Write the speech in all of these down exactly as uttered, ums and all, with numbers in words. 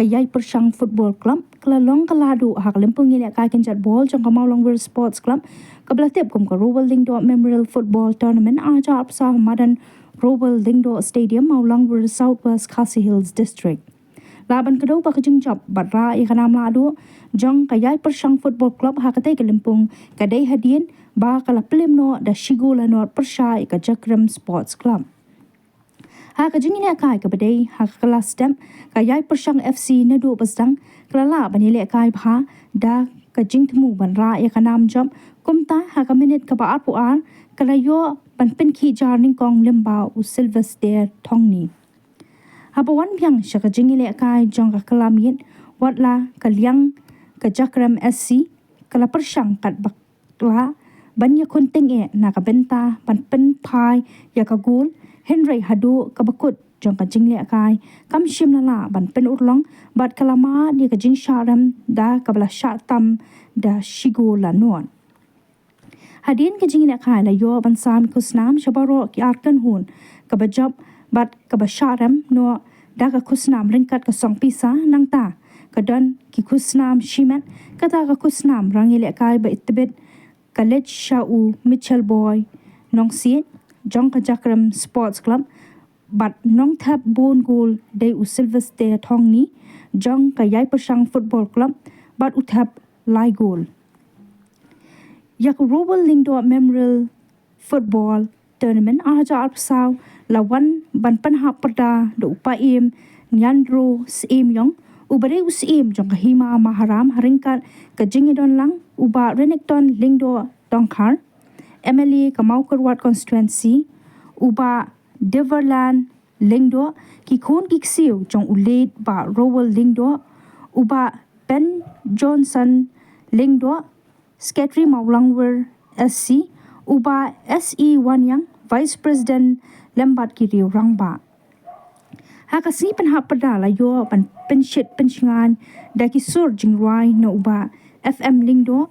Ïai Pyrshang Football Club ka la long ka la duh ha ka lympung ïalehkai kynjat ball jong ka Mawlangwir Sports Club, kaba la tip kum ka Rowell Lyngdoh Memorial Football Tournament arhajar arphew saw ha madan Rowell Lyngdoh Stadium, Mawlangwir, South West Khasi Hills District. Lah ban kdew ba ka jingjop bad rah ïa ka nam lah duh jong ka Ïai Pyrshang Football Club ha katei ka lympung ka dei hadien ba ka la pynlip noh da shi gol la nod pyrshah ïa ka Jakrem Sports Club. Ha ka jingïalehkai kaba dei ha ka kylla step, ka Ïai Pyrshang F C naduh ba sdang ka la lah ban ïalehkai bha da ka jingthmu ban rah ïa ka nam jop. Kumta ha ka minit kaba arphew ar ka la ïoh ban pynkhih jar nyngkong lyngba u Sylvester Thongni. Haba wan biang sha ka jingïalehkai jong ka kylla miet, wat la ka liang ka Jakrem S C ka la pyrshang kat ba lah ban ïakhun tyngeh na ka bynta ban pynphai ïa ka gol, hynrei haduh kaba kut jong ka jingïalehkai kam shym la lah ban pynurlong bad ka la mad ïa ka jingshah rem da kaba la shah tam da shi gol la nod. Hadien ka jingïalehkai la ïoh ban sam ïa ki khusnam sha baroh ki ar kynhun, kaba jop bad kaba shah rem noh da ka khusnam ryngkat ka song pisa. Nangta ka don ki khusnam shimet, kata ka khusnam rangïalehkai ba itbit ka leit sha u Mitchell Boy Nongsiej jong ka Jakrem Sports Club, bad nongthep bun gol dei u Sylvester Thongni jong ka Ïai Pyrshang Football Club bad u thep lai gol. Ïa ka Rowell Lyngdoh Memorial Football Tournament arhajar arphew saw la wan ban pynhap pyrda da u Paiem Niandro Syiemiong, uba dei u Syiem jong ka Hima Maharam, ha ryngkat ka jingïadon lang u Bah Renikton Lyngdoh Dongkhar, M L A ka Mawkyrwat Constituency, u Bah Diverland Lyngdoh, ki khun ki ksiew jong u late Bah Rowell Lyngdoh, u Bah Ben Johnson Lyngdoh, Secretary Mawlangwir S C, u Bah S E Wanïang, Vice President, lem bad ki riew rangbah. Ha ka sngi pynhap pyrda la ïoh ban pynshit pynshngaiñ da ki sur jingrwai na u Bah F M Lyngdoh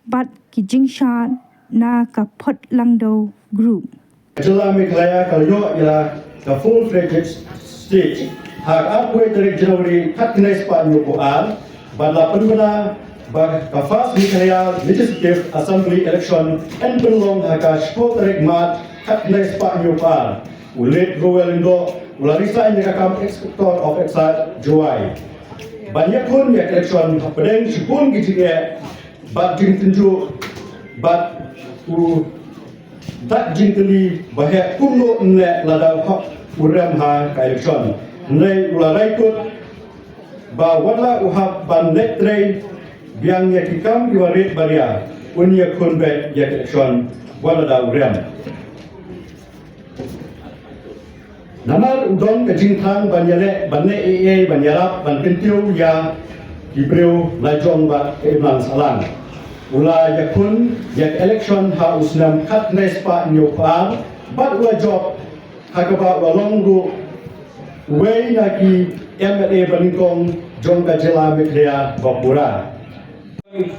bad ki jingshad na ka Phot Langdo Group. Jylla Meghalaya ka la ïoh ïa la ka full fledged stage ha ka arphew tarik January khatkhyndai spah hynñiewphew ar, bad la pynbna ba ka first Meghalaya Legislative Assembly election yn pynlong ha ka shiphew tarik March khatkhyndai spah hynñiewphew ar. U late Rowell Lyngdoh u la resign na ka kam Inspector of Excise, Jowai. Ban ïakhun ïa ka election hapdeng shibun ki jingeh bad jingtynjuh bad u dak jingkylli ba heh kumno yn leh lada u hap u rem ha ka election. Hynrei u la rai kut ba wat la u hap ban leit trei biang ïa ki kam kiba rit ba ria, un ïakhun beit ïa ka election wat lada u rem. Namar u don ka jingthrang ban ïaleh, ban leh ei ei, ban ïarap, ban kyntiew ïa ki briew la jong bad ka imlang sahlang, u la ïakhun ïa ka election ha u snem khatkhyndai spah hynñiewphew ar bad u la jop ha kaba u la long ruh uwei na ki M L A ba nyngkong jong ka jylla Meghalaya ba pura.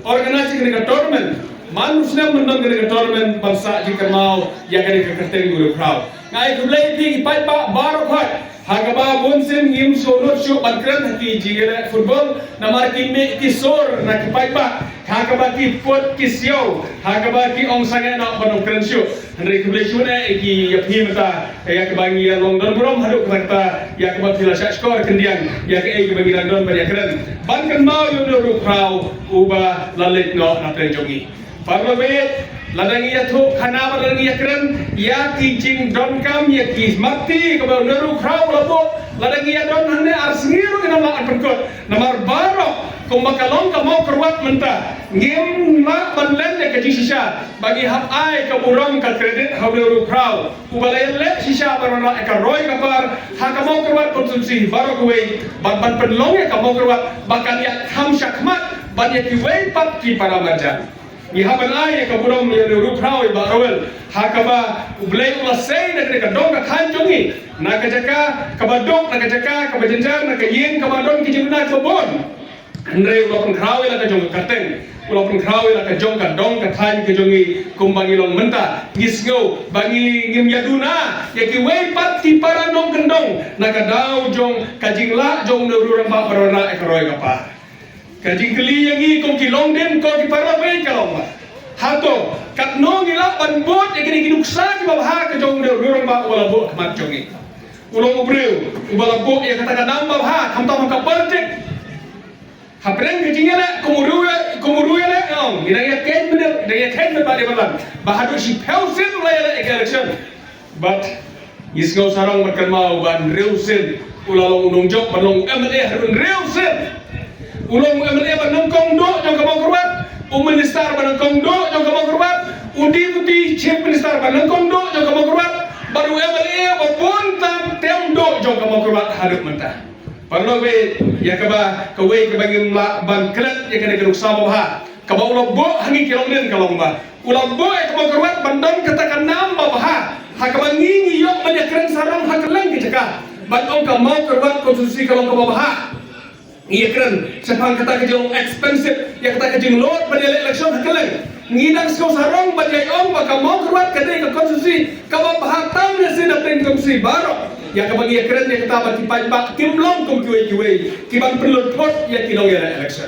Organize kane ka tournament, man u snem ban don kane ka tournament ban sah jingkynmaw ïa kane ka kyrteng Mawlangwir. Nga ai khublei ïa phi ki paidbah baroh khoit, ha kaba bun sien ngim sngewnud shuh ban kren ha ki jingïaleh football namar ki mih ki sur na ki paidbah, ha kaba ki put ki siaw, ha kaba ki ong sangeh noh ban ym kren shuh. Hynrei khublei shibun eh ïa ki, ïa phi mynta, ïa kaba ngi ïa long don burom haduh katta katta, ïa kaba phi la shah shkor kyndiang ïa kaei kaba ngi dang don ban ïa kren ban kynmaw ïa une u rukhraw uba la leit noh na pdeng jong ngi. Paralok baieit, lada ngi ïathuh khana bad lada ngi ïakren ïa ki jingdonkam, ïa ki smarti kaba une u rukhraw u la buh, lada ngi ïadon hangne ar sngi ruh ngin ym lah ban pynkut. Namar baroh kumba ka long ka Mawkyrwat mynta, ngim lah ban len ïa ka jingshisha ba ngi hap ai ka burom ka credit ha une u rukhraw uba la ïaleh shisha ban wanrah ïa ka roi ka par ha ka Mawkyrwat Constituency baroh kawei, bad ban pynlong ïa ka Mawkyrwat ba kan ïakham shakhmat bad ïa kiwei pat ki para marjan. Ngi hap ban ai ïa ka burom ïa une u rukhraw, ïa Bah Rowell, ha kaba U Blei u la sei na kane ka dong ka thaiñ jong ngi, na ka jaka kaba duk, na ka jaka kaba jynjar, na ka ïing kaba don ki jingduna kiba bun. Hynrei u la pynkhraw ïa la ka jong ka kyrteng. U la pynkhraw ïa la ka jong ka dong ka thaiñ ka jong ngi kumba ngi long mynta. Ngi sngew ba ngi ngim ïaduna ïa kiwei pat ki para nongkyndong na ka daw jong ka jinglah jong u rangbah baroh na ka roi ka par. Ka jingkylli ïa ngi kum ki longdien ko ki para wei ka long ba, hato katno ngi lah ban bud ïa kine ki nuksa kiba bha ka jong u rangbah uba la buh khmat jong ngi? U long u briew uba la buh ïa kata ka nam ba bha, khamtam ha ka politik. Hapdeng ka jingïaleh kum u riew, kum u riew ïaleh, ong, ngi dang ïa khein mynta, dang ïa khein mynta ba dei ba lan ba haduh shiphew sien u la ïaleh ïa ka election. Bad ngi sngew sarong bad kynmaw ba hynriew sien u la long u nongjop ban long u M L A haduh hynriew sien. U long u M L A ba nyngkong duh jong ka Mawkyrwat, u minister ba nyngkong duh jong ka Mawkyrwat, u deputy chief minister ba nyngkong duh jong ka Mawkyrwat, bad u M L A ba bun tam tem duh jong ka Mawkyrwat haduh mynta. Paralok, ïa kaba kawei kaba ngim lah ban klet ïa kane ka nuksa ba bha kaba u la buh ha ngi ki longdien ka long ba u la buh ïa ka Mawkyrwat ban don kata ka nam ba bha ha kaba ngi ngi ïoh ban ïakren sarong ha kylleng ki jaka ban ong ka Mawkyrwat constituency ka long kaba bha. Ngi ïakren shaphang kata ka jong expensive ïa kata ka jinglut ban ïaleh election ha kylleng. Ngi dang sngew sarong ban ïa ong ba ka Mawkyrwat ka dei ka constituency kaba bha tam ne shisha na pdeng constituency baroh. Ïa kaba ngi ïakren ïa kata ba ki paidbah kim long kum kiwei kiwei kiban pynlut vote ïa ki nongïaleh election.